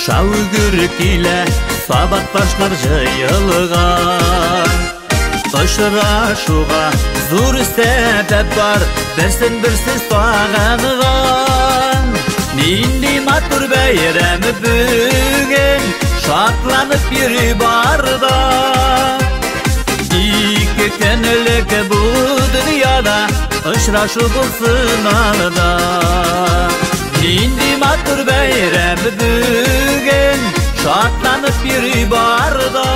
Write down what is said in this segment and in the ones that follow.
Шау-гөр килә сабакташлар җыелган. Очрашуга зур сәбәп бар, берсен берсе сагынган. Нинди матур бәйрәм бүген, шатланып йөри барда. Ике көнлек бу дөньяда очрашу булсын алда. Нинди матур бәйрәм бүген, шатланып йөри барда.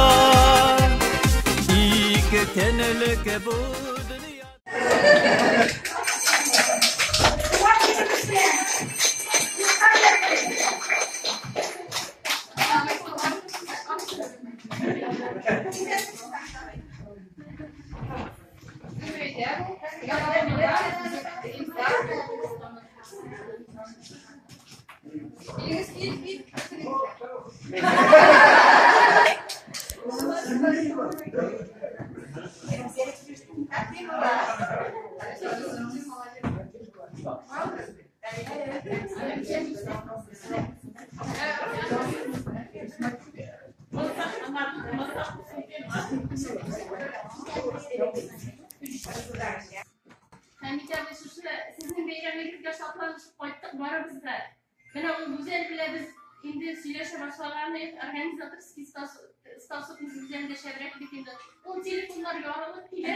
Ике көнлек бу дөньяда. Хәмит абый, шушы сезнең бәйрәмегезгә шатланышып кайттык барыбыз да. Менә ул Гүзәл белән без инде сөйләшә башлаган идек, организаторский способность белән дә шәбрәк бит инде. Ул телефоннар ярылып килә.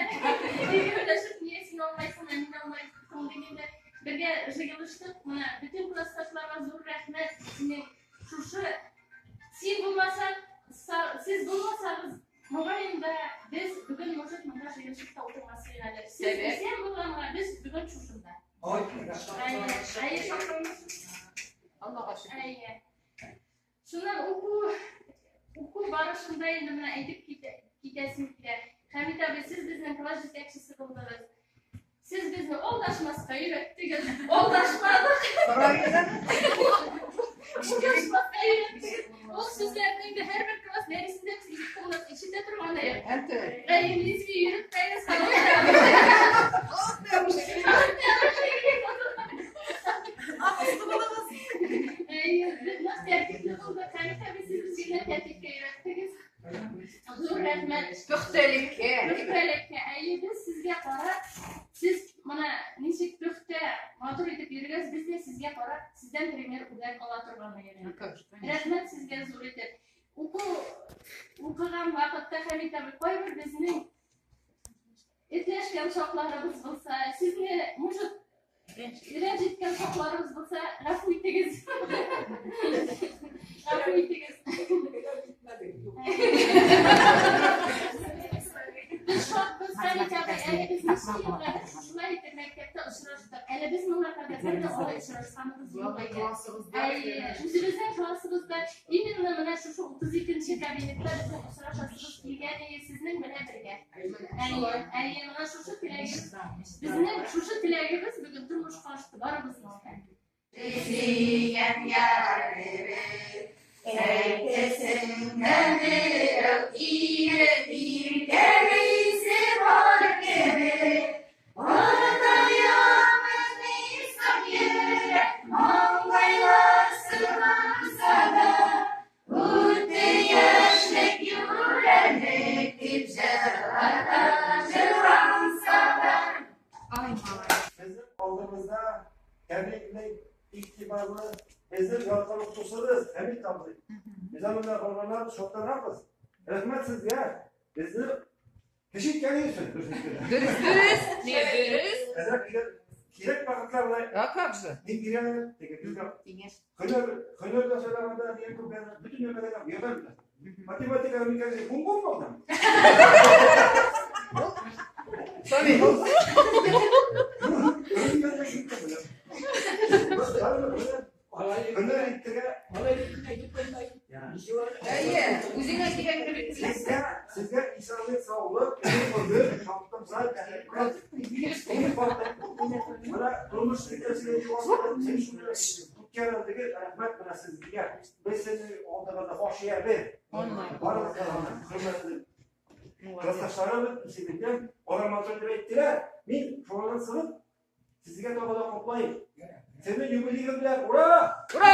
Сөйләшеп, нигә син алмайсың, ә мин алмайсың дигәндә бергә җыелыштык. Менә бөтен классташларга зур рәхмәт. Синең шушы син булмасаң, сез булмасагыз, мөгаен да без бүген может монда җыелышып та утырмас идек әле. Сез исән булганга без бүген шушында. Әйе, Аллага шөкер. Әйе. Шуннан уку барышында инде менә әйтеп китәсем килә. Хәмит абый, сез безнең класс җитәкчесе булдыгыз. Сез безне алдашмаска өйрәттегез. Алдашмадык. Алдашмаска өйрәттегез. Ул сүзләрне инде һәрбер класс дәресендә без ишетә торган идек. Әйе, низги йөртмәгез. Әйе, без нык тәртипле булдык. Хәмит абый, сез безгә тәртипкә өйрәттегез. Зур рәхмәт. Пөхтәлеккә. Пөхтәлеккә. Әйе, без сезгә карап, сез менә ничек пөхтә, матур итеп йөргәч, без дә сезгә карап, сездән пример үрнәк ала торган идек. Рәхмәт сезгә зур итеп. Укыган вакытта Хәмит абый, кайбер безнең этләшкән чакларыбыз булса, сезне, может, рәнҗеткән чакларыбыз булса, гафу итегез. Гафу итегез. Без шатбыз, Хәмит абый, әле без ничә елга шулай итеп мәктәптә очраштык. Әле без моңа кадәр бер дә алай очрашканыбыз юк иде. Әйе, үзебезнең классыбызда именно менә шушы 32-нче кабинетта безнең очрашасыбыз килгән иде сезнең белән бергә. Әйе, әйе, менә шушы теләгебез, безнең шушы теләгебез бүген тормышка ашты барыбызның да. Сөйгән ярыбыз, әйтәсең берәү ире иркәлисе бар кебек. Ватаямыз исән йөрәк, маңгайлар сырланса да, үтте яшьлек юләрлек дип җырларда җырланса да. Ай, малай. Безнең алдыбызда тәбрикле, игътибарлы, безнең яраткан укытучыбыз Хәмит абый. Без аның белән горурланабыз, шатланабыз. Рәхмәт сезгә. Безне кеше иткән өчен, дөрес әйткәндә. Дөрес, дөрес. Нигә дөрес? Әзрәк кирәк вакытлар белән А как же? мин кирәк, теге безгә һөнәр, һөнәр дә сайлаганда дигән күп бөтен өлкәдә ярдәм итә. Математика мин кәгазь бум-бум булдым. Сами. Һөнәр иттегә. Әйе, үзеңә кирәк кебек. Сезгә исәнлек, саулык, гомер, шатлык, рәхмәт. Менә тормыш өлкәсендә үткәрелдеге рәхмәт менә сезгә. Без сезне алдыгызда баш иябез. Барыгызга да хөрмәтле классташларым, исемендә алар матур дип әйттеләр. Мин шуңардан чыгып сезгә таба да котлыйм. Сезнең юбилеегез белән ура! Ура!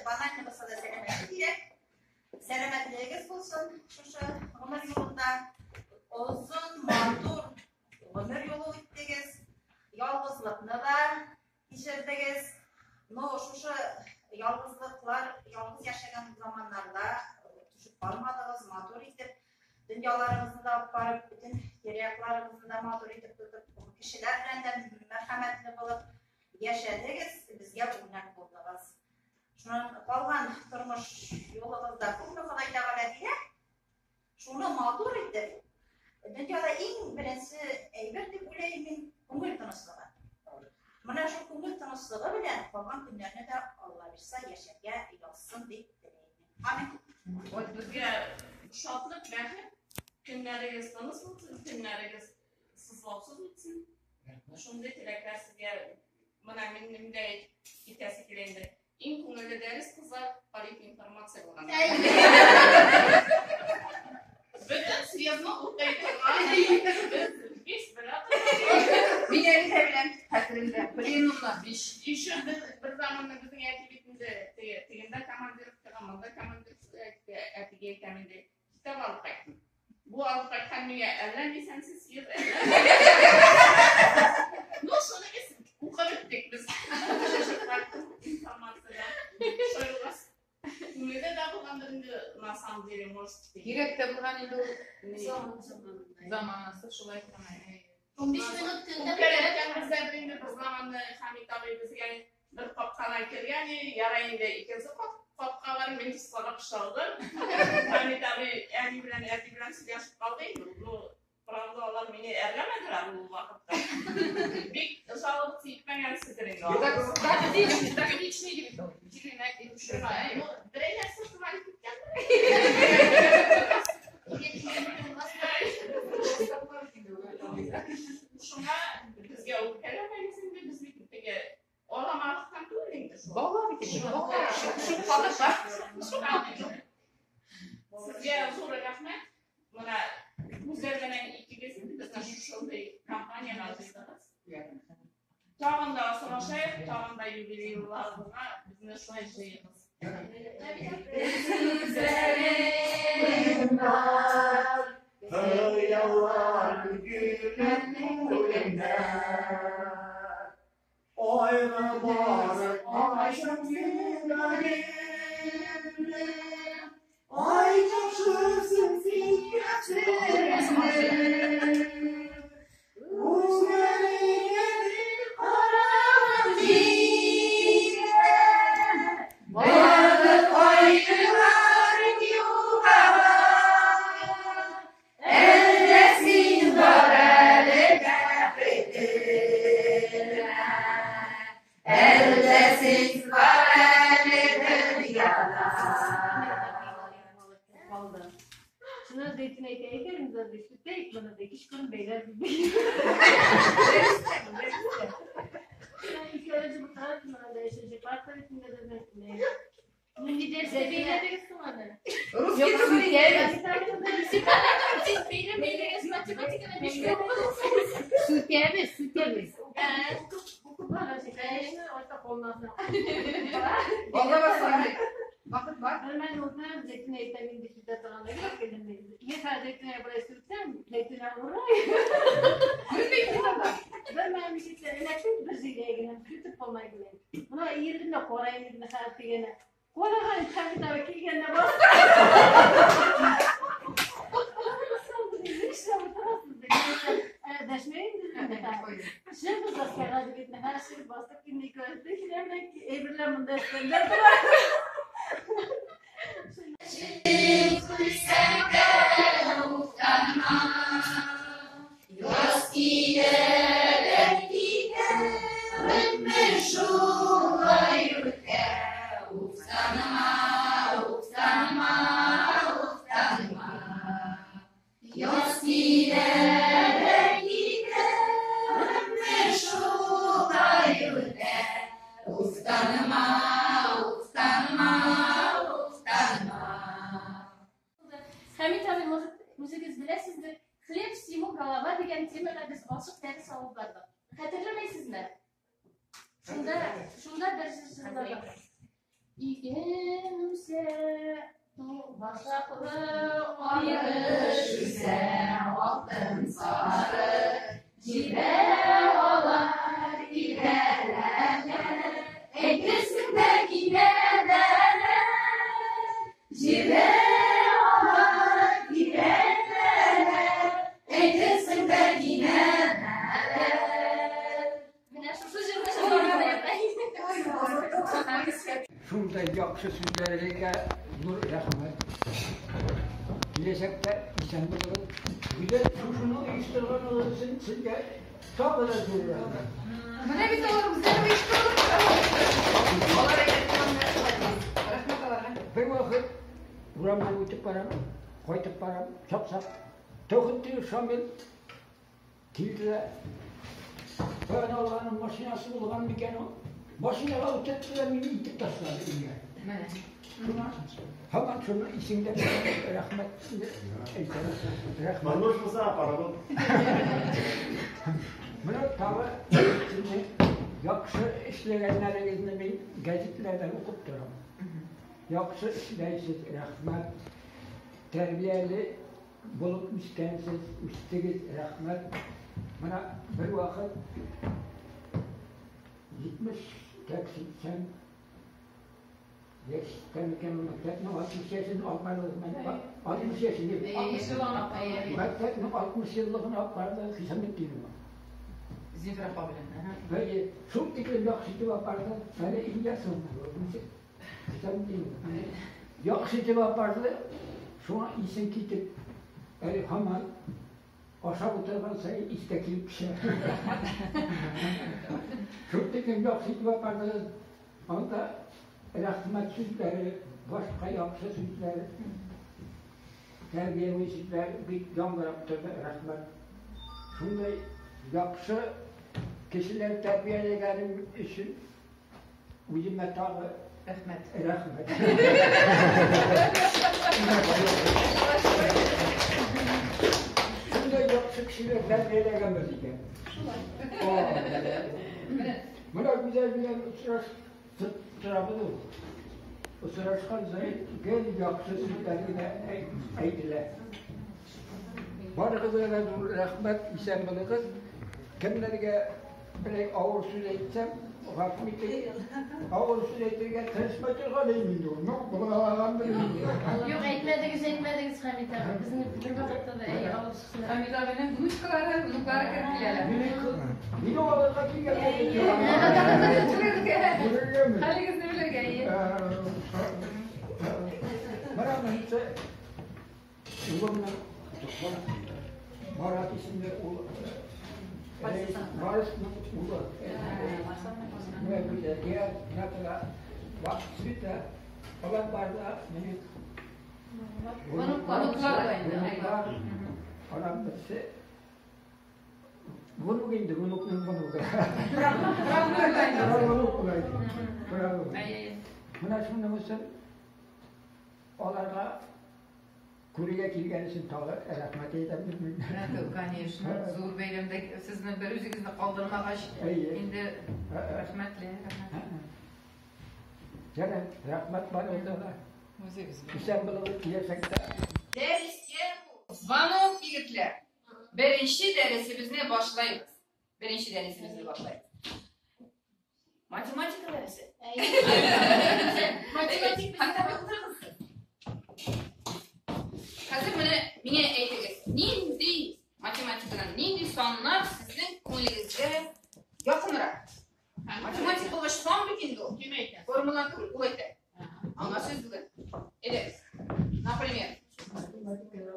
банально булса да сәламәтлек кирәк. Сәламәтлегегез булсын шушы гомер юлында. Озын, матур гомер юлы үттегез. Ялгызлыкны да кичердегез. Но шушы ялгызлыклар, ялгыз яшәгән заманнарда төшеп калмадыгыз, матур итеп дөньяларыгызны да алып барып, бөтен тирә-якларыгызны да матур итеп тотып, кешеләр белән дә мәрхәмәтле булып яшәдегез, безгә үрнәк булдыгыз. Шуннан калган тормыш юлыгызда күпме Ходай Тәгалә бирә, шуны матур итеп, дөньяда иң беренче әйбер дип уйлыйм мин, күңел тынычлыгы. Менә шул күңел тынычлыгы белән калган көннәрне дә Алла бирсә яшәргә язсын дип теләйм. Амин. Вот безгә шатлык, бәхет, көннәрегез тыныч булсын, көннәрегез сызлаусыз үтсен. Шундый теләкләр сезгә менә минем дә әйтәсе килә инде. Иң күңелле дәрес кызлар политинформация булган. Бөтен съездны укый торган. Без биш белә торган. Мин әле дә беләм, хәтеремдә. Пленумда биш. Еще без бер заманны безнең әти бит инде теге тегендә командировкага, монда командировкага әтигә әйтәм инде. Китап алып кайттым. Бу алып кайткан миңа әллә нисәнче съезд, әллә. Ну, шуны без укып беттек без. Информациядан. Шуйгас. Күңелдә дә булгандыр инде, на самом деле, может. Кирәк тә булган инде ул. Заманасы шулай гына. 15 минут көндә Үпкәләткән бездә инде бер заманны Хамит абый безгә бер капкадан кергән, ярай инде икенче капка бар, мин сорап чалдым. Хамит абый әни белән әти белән сөйләшеп калды инде. Ну, правда, алар мине әрләмәделәр ул вакытта. Бик жалобаться итмәгәнсездер инде. Тактичный, тактичный егет ул. Ну, берәр нәрсә шулай киткәндер. Шуңа безгә үпкәләмәгез инде, без бит теге аламалыктан түгел инде шул. Бала бит инде, бала. Шул калыша. Сезгә зур рәхмәт. Менә Гүзәл белән икегез инде безне шушындый компанияга җыйдыгыз. Тагын да сорашайык, тагын да юбилейларыбызга безне шулай җыегыз. Сүзләрем бар, Хыяллар гөлем күңелемдә. Айга барып ачам йөрәгемне. Ай яхшысың син яшеремне. Күзләреңә караган җиргә. Барлык айлар югала. Әллә син бар әле бәхетемә, әллә син бар әле дөньяда. Шуны Зәйтүнә әйтә, әйдәгез, ди, сүтәйек моны, ди, кичкырын бәйләрбез, ди. Икәү утырабыз, менә өченче парта битендә безнең. Нинди дәрестә бәйләдегез соң аны? Русский түгел инде. Син бәйләп бәйләгәч математиканы бишкә укыдың. Сүтәбез, сүтәбез. Укып баргач, конечно, артта калмасын. Алла бассын. Вакыт бар. Бер мәлне утырам, Зәйтүнә әйтә, мин дә сүтә торганда юк килдем. Мин хәзер Зәйтүнә болай сүтсәм, Зәйтүнә урай. Күренми инде. Бер мәлне ничектер эләктем бер җиргә генә, сүтеп калмай генә. Менә иелдем дә карайым дидем хәзер дигәнә. Караган Хәмит абый килгәндә бар. Нишләп утырасыз дип. Дәшмәйм дидем. Чыгып доскага дип бит, хәзер чыгып бастык инде икәү. Әйберләр монда өстәлдә тора. Күрсәң дә уфтанма, яз килә дә китә, гомер шулай үтә. Уфтанма, уфтанма, уфтанма. Яз килә дә китә, гомер шулай үтә. Уфтанма, уфтанма, уфтанма. Хәмит абый, может, үзегез беләсездер, «Хлеб всему голова» дигән темага без ачык дәрес алып бардык. Хәтерләмәйсезме? Шунда, шунда бер җырладык. Иген үсә, башаклы арыш үсә, алтын сары. Җирдә алар киләләр, әйтерсең дә киләләр. Җирдә алар киләләр, әйтерсең дә киләләр. Менә шушы җырны җырларга да Шундай яхшы сүзләрегезгә зур рәхмәт. Киләчәктә исән булыгыз. Гүзәл шушыны оештырганыгыз өчен сезгә тагы да зур рәхмәт. Менә бит алар үзләре оештырдылар. Алар әйтеп рәхмәт аларга. Бер вакыт урамнан үтеп барам, кайтып барам, чапсак. Төхетдин Шамил килде дә, каян алганын машинасы булган микән ул? Машинага утыртты да мине илтеп ташлады өйгә. Менә. Һаман шуны исеңдә рәхмәт әйтәм. Рәхмәт. Мануш булса, паровоз. Менә тагы сезнең яхшы эшләгәннәрегезне мин гәзитләрдән укып торам. Яхшы эшләйсез, рәхмәт. Тәрбияле булып үскәнсез, үстегез, рәхмәт. Менә бер вакыт 70 80 яшьтә микән мәктәпнең 60 яшен алып бардык. Мен 60 яшен мәктәпнең 60 еллыгын алып барды Хисаметдинова. Зинфира апа белән. Әйе, шул тиклем яхшы итеп алып барды. Әле Ильясовна, Хисаметдинова. Яхшы итеп алып барды. Шуңа исем китеп, әле һаман ашап утырган саен искә килеп төшә. Шул тиклем яхшы итеп алып барды. Анда рәхмәт сүзләре, башка яхшы сүзләр, тәрбияви сүзләр бик яңгырап торды, рәхмәт. Шундай яхшы кешеләр тәрбияләгәнем өчен үземә тагы Рәхмәт. рәхмәт. Шундай яхшы кешеләр тәрбияләгәнбез икән. Менә Гүзәл белән очрашып торабыз ул. Очрашкан саен гел яхшы сүзләр генә әйтелә. Барыгызга да зур рәхмәт, исән булыгыз. Кемнәргә берәр авыр сүз әйтсәм, гафу итегез. Авыр сүз әйтергә тырышмай торган идем инде ул. Ну, булаган белмим. Юк, әйтмәдегез, әйтмәдегез, Хәмит абый. Безне бер вакытта да әй авыр сүзләр. Хәмит абыйның внучкалары, внуклары кереп киләләр. Мине алырга килгәннәр. Күрергә. Күрергәме? Хәлегезне белергә, әйе. Менә монысы улымның Марат исемле улы. Марасның улы. Менә Гүзәлгә, менә тора Света, алар бар да минем Внуклар. Внуклар инде. Внуклар. Аның берсе внук инде, внукның внугы. Правнук инде. Правнук була инде. Правнук. Әйе. Менә шуның өчен аларга күрергә килгән өчен тагы рәхмәт әйтәм мин. Конечно, зур бәйрәмдә сезне бер үзегезне калдырмагач, Әйе. инде рәхмәтле, рәхмәт. Җәнә рәхмәт барыгызга да. Үзегезгә. Исән булыгыз киләчәктә. Дәрескә звонок, егетләр. Беренче дәресебезне башлайбыз. Беренче дәресебезне башлайбыз. Математика дәресе. Математик Хәтта утырыгыз. Хәзер менә миңа әйтегез, нинди математикадан нинди саннар сезнең күңелегезгә якынрак? Математика булгач сан бит инде ул. Кем әйтә? Формула түгел, ул әйтә. Аңа сүз бүген. Әйдәгез. Например, Математикада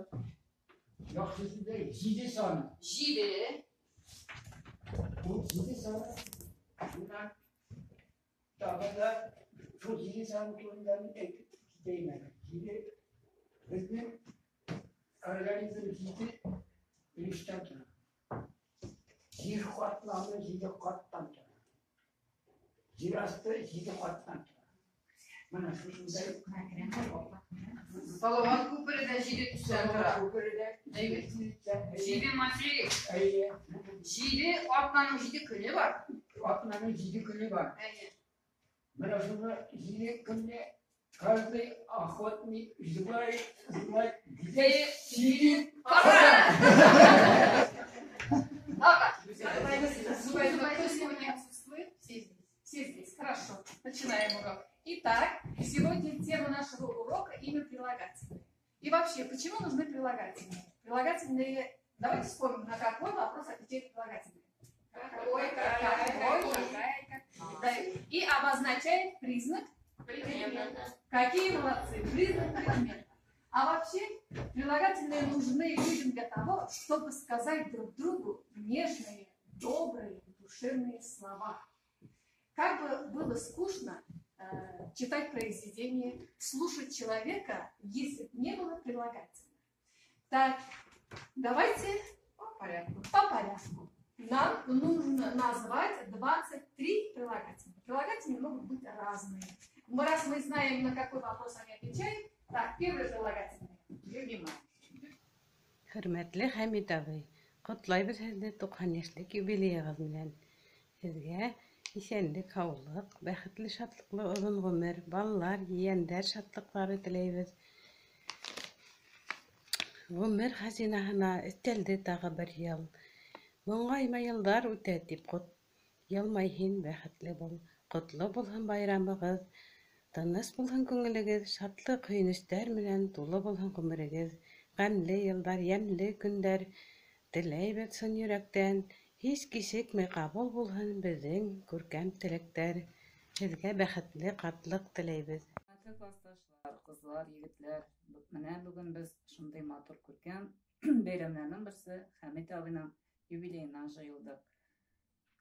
яхшы сүзләр җиде саны. 7, Бу җиде саны шуннан тагы да шул җиде саны турында мин әйтеп китәйем әле. Җиде безнең организм җиде өлештән тора. Җир катламы җиде каттан тора. Җир асты җиде каттан тора. Менә шушындай Салават күпере дә 7 төстән тора. Күпере дә Әйе. Әйе. 7 материк, Әйе. 7 атнаның 7 көне бар. Атнаның җиде көне бар. Әйе. Менә шуны җиде көнне каждый охотник желает знать, где сидит кара. Ага. Кто сегодня отсутствует? Все здесь. Все здесь. Хорошо. Начинаем урок. Итак, сегодня тема нашего урока имя прилагательные. И вообще, почему нужны прилагательные? Прилагательные, давайте вспомним, на какой вопрос отвечает прилагательные. Какой, какая, какая, какая. И обозначает признак предмета. Какие молодцы, признак предмета. А вообще, прилагательные нужны людям для того, чтобы сказать друг другу нежные, добрые, душевные слова. Как бы было скучно читать произведение, слушать человека, если бы не было прилагательных. Так, давайте по порядку. По порядку. Нам нужно назвать 23 прилагательных. Прилагательные могут быть разные. Раз мы знаем, на какой вопрос они отвечают. Так, первое прилагательное. Любимое. Хөрмәтле Хәмит абый, котлайбыз сезне 90 яшьлек юбилеегыз белән. Сезгә исәнлек, һаулык, бәхетле, шатлыклы озын гомер, балалар, ейәннәр шатлыклары теләйбез. Гомер хазинаһына өстәлде тагы бер ел. Моңайма еллар үтә дип кот елмай һин, бәхетле бул. Котлы булһын байрамыгыз, тыныч булһын күңелегез, шатлык, сөенечләр белән тулы булһын гомерегез. Гамьле еллар, ямьле көннәр теләйбез чын йөрәктән. Һич кичекми кабул булһын безнең күркәм теләкләр. Сезгә бәхетле картлык теләйбез. Хөрмәтле классташлар, кызлар, егетләр, менә бүген без шундый матур күркәм бәйрәмнәрнең берсе Хәмит абыйның юбилеена җыелдык.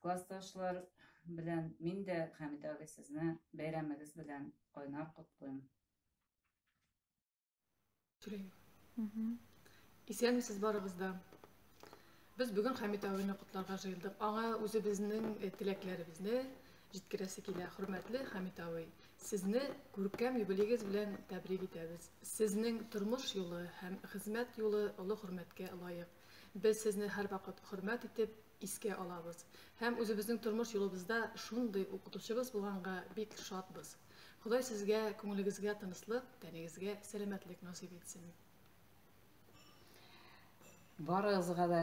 Классташлар белән мин дә Хәмит абый сезне бәйрәмегез белән кайнар котлыйм. Исәнмесез барыгыз да. Без бүген Хәмит абыйны котларга җыелдык. Аңа үзебезнең теләкләребезне җиткерәсе килә. Хөрмәтле Хәмит абый, сезне күркәм юбилеегез белән тәбрик итәбез. Сезнең тормыш юлы һәм хезмәт юлы олы хөрмәткә лаек. Без сезне һәрвакыт хөрмәт итеп искә алабыз. Һәм үзебезнең тормыш юлыбызда шундый укытучыбыз булганга бик шатбыз. Ходай сезгә, күңелегезгә тынычлык, тәнегезгә сәламәтлек насыйп итсен. Барыгызга да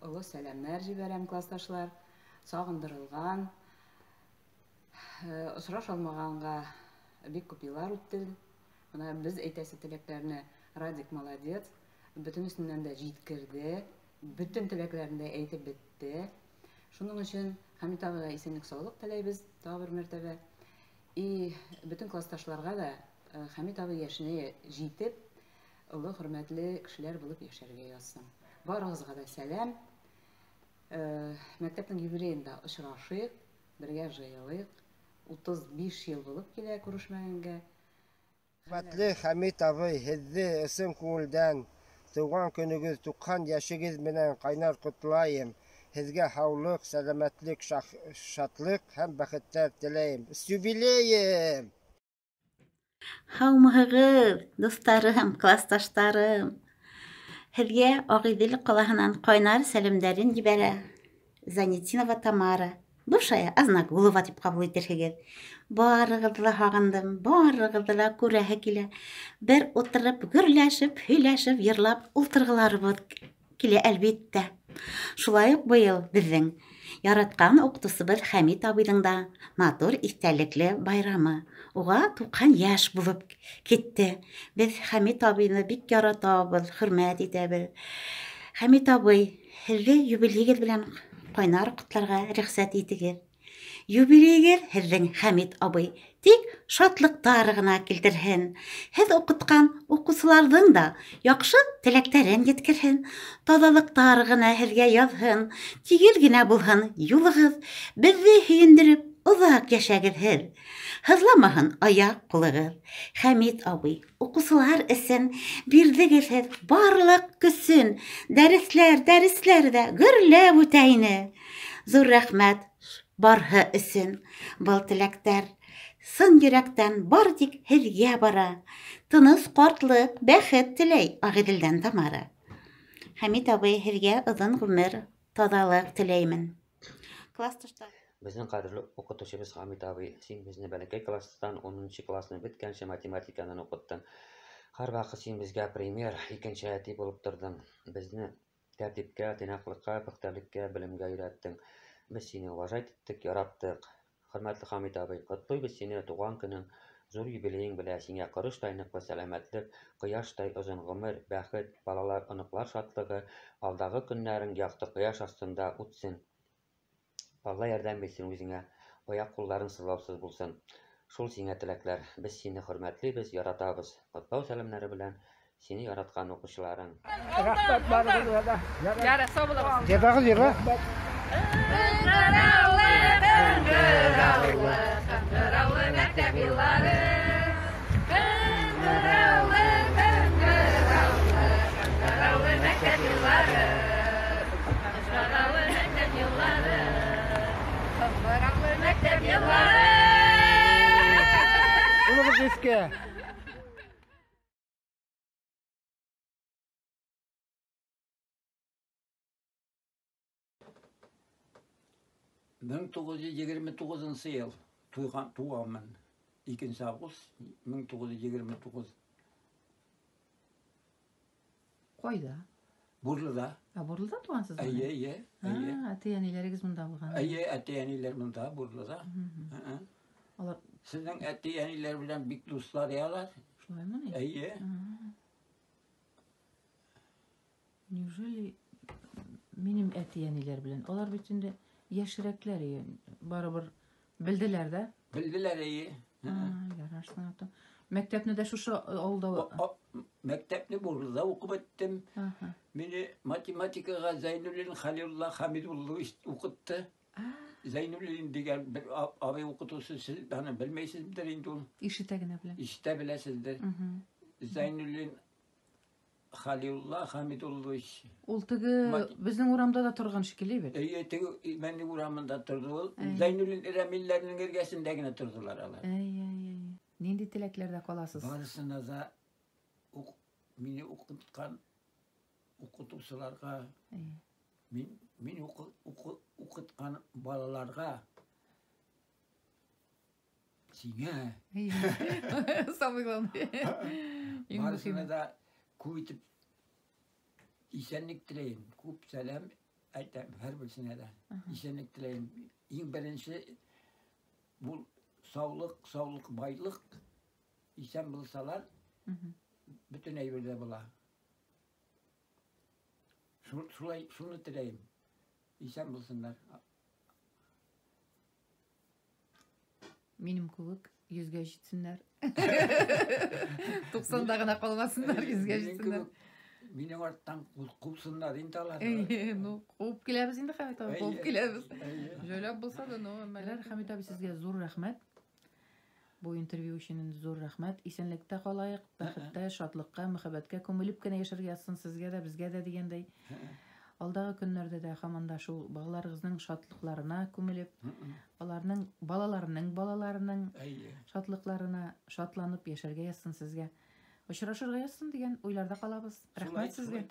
олы сәламнәр җибәрәм, классташлар. Сагындырылган, очраша алмаганга бик күп еллар үтте. Менә без әйтәсе теләкләрне Радик молодец, бөтенесеннән дә җиткерде, бөтен теләкләрен дә әйтеп бетте. Шуның өчен Хәмит абыйга исәнлек саулык теләйбез тагы бер мәртәбә. И бөтен классташларга да Хәмит абый яшенә җитеп, олы хөрмәтле кешеләр булып яшәргә язсын. Барыгызга да сәлам. Мәктәпнең юбилеенда очрашыйк, бергә җыелыйк. 35 ел булып килә күрешмәгәнгә. Хөрмәтле Хәмит абый, һеҙҙе ысын күңелдән тыуған көнөгөҙ, 90 йәшегеҙ менән ҡайнар ҡотлайым. Һеҙгә һаулыҡ, сәләмәтлек, шатлыҡ һәм бәхеттәр теләйем. С юбилеем! Һаумыһығыҙ, дуҫтарым, классташтарым. Һеҙгә Ағиҙел ҡалаһынан ҡайнар сәләмдәрен ебәрә Занетинова Тамара. Бывшая Азнагулова тип ҡабул итерһегеҙ. Барығыҙҙы ла һағындым, барығыҙҙы ла күрәһе килә. Бер ултырып, гөрләшеп, һөйләшеп, йырлап ултырғыларыбыҙ килә әлбиттә. Шулай уҡ быйыл беҙҙең яратҡан уҡытыусыбыҙ Хәмит абыйҙың да матур иҫтәлекле байрамы. Уға 90 йәш булып китте. Беҙ Хәмит абыйны бик яратабыҙ, хөрмәт итәбеҙ. Хәмит абый, һеҙҙе юбилейегеҙ белән ҡайнар ҡотларға рөхсәт итегеҙ. Юбилейегеҙ һеҙҙең, Хәмит абый, тик шатлыҡтар ғына килтерһен. Һеҙ уҡытҡан уҡыусыларҙың да яҡшы теләктәрен еткерһен. Таҙалыҡтар ғына һеҙгә яҙһын, тигеҙ генә булһын юлығыҙ. Беҙҙе һөйөндөрөп оҙаҡ йәшәгеҙ һеҙ. Һыҙламаһын аяҡ ҡулығыҙ. Хәмит абый, уҡыусылар өсөн бирҙегеҙ һеҙ барлыҡ көсөн. Дәресләр, дәресләр ҙә гөрләп үтә ине. Ҙур рәхмәт барһы өсөн. Был теләктәр сын йөрәктән бар тик һеҙгә бара. Тыныс ҡартлыҡ, бәхет теләй Ағиҙелдән Тамара. Хәмит абый, һеҙгә оҙон ғүмер, таҙалыҡ теләймен. Классташтар. Безнең кадерле укытучыбыз Хамит абый, син безне бәләкәй класстан унынчы классны беткәнче математикадан укыттың. Һәрвакыт син безгә пример, икенче әти булып тордың. Безне тәртипкә, тыйнаклыкка, пөхтәлеккә, белемгә өйрәттең. Без сине уважать иттек, яраттык. Хөрмәтле Хамит абый, котлыйбыз сине туган көнең, зур юбилеең белән. Сиңа корычтай ныклы сәламәтлек, кояштай озын гомер, бәхет, балалар, оныклар шатлыгы, алдагы көннәрең якты кояш астында үтсен. Алла ярдәм бирсен үзеңә, аяк-кулларың сызлаусыз булсын. Шул сиңа теләкләр. Без сине хөрмәтлибез, яратабыз. Котлау сәламнәре белән сине яраткан укучыларың. Рәхмәт барыгызга да. Ярар, сау булыгыз. Җырлагыз, җырла. Кыңгыраулы, кыңгыраулы, кыңгыраулы мәктәп еллары. Кыңгыраулы, кыңгыраулы, кыңгыраулы мәктәп еллары. Кыңгыраулы мәктәп еллары. Кыңгыраулы мәктәп еллары. Улыгыз искә. Мең тугыз йөз егерме тугызынчы ел туйган туганмын. 2 август 1929. Кайда? Бурлыда. Ә Бурлыда тугансыз? Әйе, әйе, әйе. Әти-әниләрегез монда булган. Әйе, әти-әниләр монда, Бурлыда. Алар Сезнең әти-әниләр белән бик дуслар ялар. Шулаймыни? Әйе. Неужели минем әти-әниләр белән? Алар бит инде яшьрәкләр, барыбер белделәр дә? Белделәр, әйе. Ярарсың, ата. Мәктәпне дә шушы авылда... Мәктәпне Бурлыда укып үттем. Мине математикага Зәйнуллин Халилулла Хамидуллович укытты. Зәйнуллин дигән бер абый укытучы, сез аны белмәйсездер инде ул. Ишетә генә беләм. Ишетә беләсездер. Зәйнуллин Халилулла Хамидуллович. Ул теге безнең урамда да торган шикелле бит. Әйе, теге Имәнлек урамында торды ул. Зәйнуллин Рәмилләрнең эргәсендә генә тордылар алар. Әй, әй, әй. Нинди теләкләрдә каласыз? Барысына да мине укыткан укытучыларга, мин укыткан балаларга, сиңа. Самый главный. Барысына да күп итеп исәнлек теләйм, күп сәлам әйтәм һәрберсенә дә. Исәнлек теләйм. Иң беренче бу саулык, саулык, байлык. Исән булсалар, бөтен әйбер дә була. Шулай, шуны теләйм. Исән булсыннар. Минем кебек 100гә җитсеннәр. 90да гына калмасыннар, 100гә җитсеннәр. Минем арттан купсыннар инде алар. Әйе, ну, куып киләбез инде, Хәмит абый, куып киләбез. Җайлап булса да, но әмма Хәмит абый, сезгә зур рәхмәт. Бу интервью өчен инде зур рәхмәт. Исәнлектә калаек, бәхеттә, шатлыкка, мәхәббәткә күмелеп кенә яшәргә язсын сезгә дә, безгә дә дигәндәй. Алдагы көннәрдә дә һаман да шул балаларыгызның шатлыкларына күмелеп, аларның балаларының балаларының шатлыкларына шатланып яшәргә язсын сезгә. Очрашырга язсын дигән уйларда калабыз. Рәхмәт сезгә.